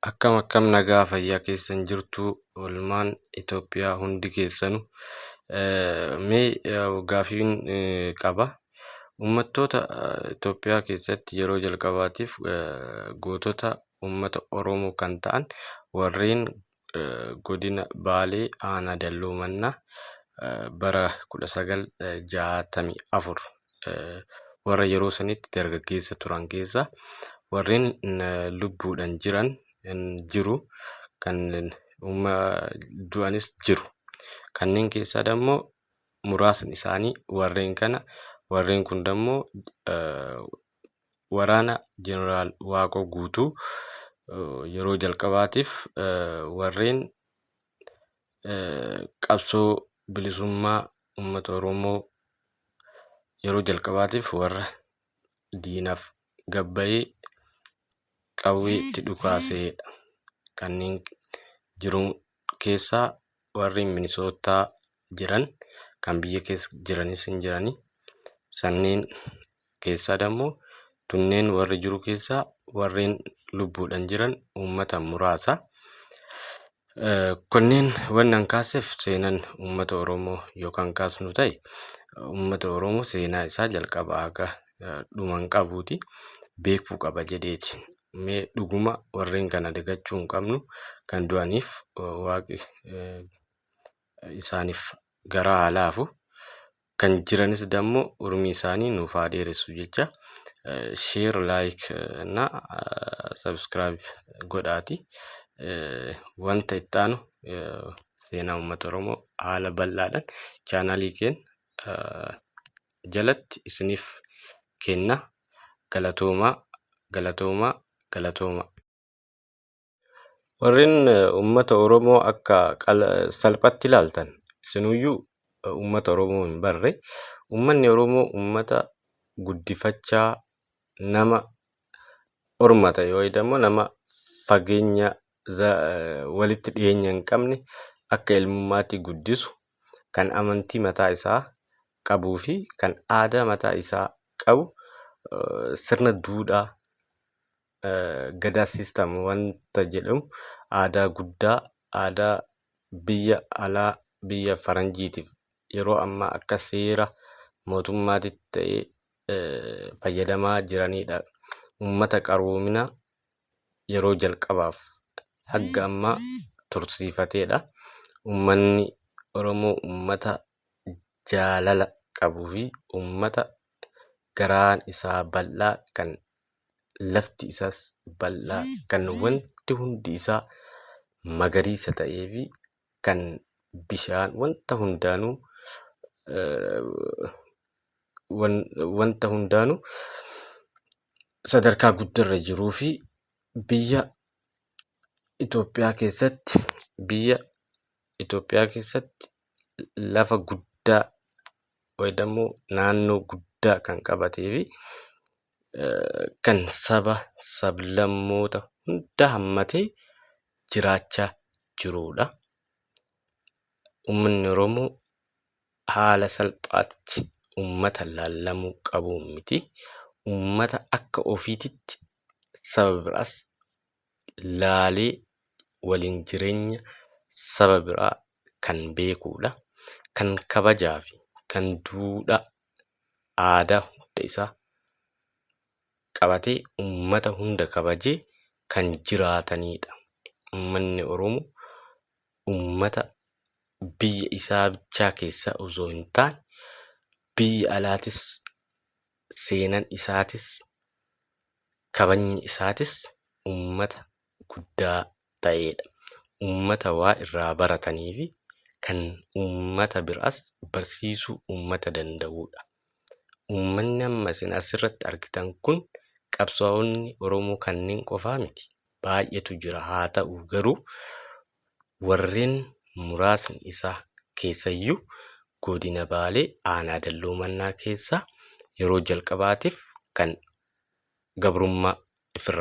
Akkam akkam, nagaa fayyaa keessan jirtu? Oolmaan Itoophiyaa hundi keessanu, mee gaafiin qaba. Uummattoota Itoophiyaa keessatti yeroo jalqabaatiif gootota uummata Oromoo kan ta'an warreen godina Baalee aanaa Dalloo Mannaa bara 1964 warra yeroo sanitti dargaggeessa turan keessaa warreen lubbuudhaan jiran jiru, kan du'anis jiru. Kanneen keessaa immoo muraasni isaanii warreen kana. Warreen kun immoo waraana Jeneraal Waaqoo Guutuu yeroo jalqabaatiif warreen qabsoo bilisummaa uummata Oromoo yeroo jalqabaatiif warra diinaaf gabbayee qawwee itti dhukaasedha. Kanneen jiru keessaa warri Minisootaa jiran, kan biyya keessa jiranis hin jirani. Sanneen keessaa immoo tunneen warri jiru keessaa warreen lubbuudhaan jiran uummata muraasa. Kunneen wannan kaaseef seenaan uummata Oromoo yookaan kaasnu ta'e, uummata Oromoo seenaa isaa jalqabaa haga dhuma hin qabuuti beekuu qaba jedheeti. Mee dhuguma warreen kana dagachuu hin qabnu. Kan du'aniif Waaqi isaaniif garaa haa laafu. Kan jiranis dammoo urmii isaanii nuuf haa dheeressu jecha, share, like na subscribe godhaati. Wanta itti aanu seenaa uummata Oromoo haala bal'aadhaan chaanaalii keenya jalatti isiniif kenna. Galatoomaa, galatoomaa, galatoomaa. Warreen uummata Oromoo akka salphatti ilaaltan isinuyyuu uummata Oromoo hin barre. Uummanni Oromoo uummata guddifachaa, nama orma ta'e yookiin immoo nama fageenya walitti dhiyeenya hin qabne akka ilmummaatti guddisu, kan amantii mataa isaa qabuu fi kan aadaa mataa isaa qabu, sirna duudhaa Gadaa system wanta jedhamu, aadaa guddaa, aadaa biyya alaa, biyya faranjiitiif yeroo ammaa akka seera mootummaatitti ta'ee fayyadamaa jiranidha. Uummata qaroomina yeroo jalqabaaf hanga ammaa tursiifateedha. Uummanni Oromoo uummata jaalala qabuu fi uummata garaan isaa bal'aa, kan lafti isaas bal'aa, kan wanti hundi isaa magariisa ta'ee fi kan bishaan wanta hundaanuu sadarkaa guddaarra jiruu fi biyya Itoophiyaa keessatti lafa guddaa yookiin naannoo guddaa kan qabatee fi kan saba, sablammoota hunda hammatee jiraachaa jirudha. Uummanni Oromoo haala salphaatti uummata ilaalamuu qabu miti. Uummata akka ofiitti saba biraas laalee waliin jireenya saba biraa kan beekudha. Kan kabajaa fi kan duudhaa aadaa hunda isaa qabatee, uummata hunda kabajee kan jiraatanidha. Uummanni Oromoo uummata biyya isaa bichaa keessa osoo hin taane, biyya alaatis seenaan isaatis kabajni isaatis uummata guddaa ta'edha. Uummata waa irraa baratanii fi kan uummata biraas barsiisuu uummata danda'udha. Uummanni amma isin asirratti argitan kun qabsaa'onni Oromoo kanneen qofaa miti. Baay'eetu jira. Haa ta'u garuu warreen muraasni isaa keessayyuu godina Baalee aanaa Dalloo Mannaa keessaa yeroo jalqabaatiif kan gabrummaa ofirraa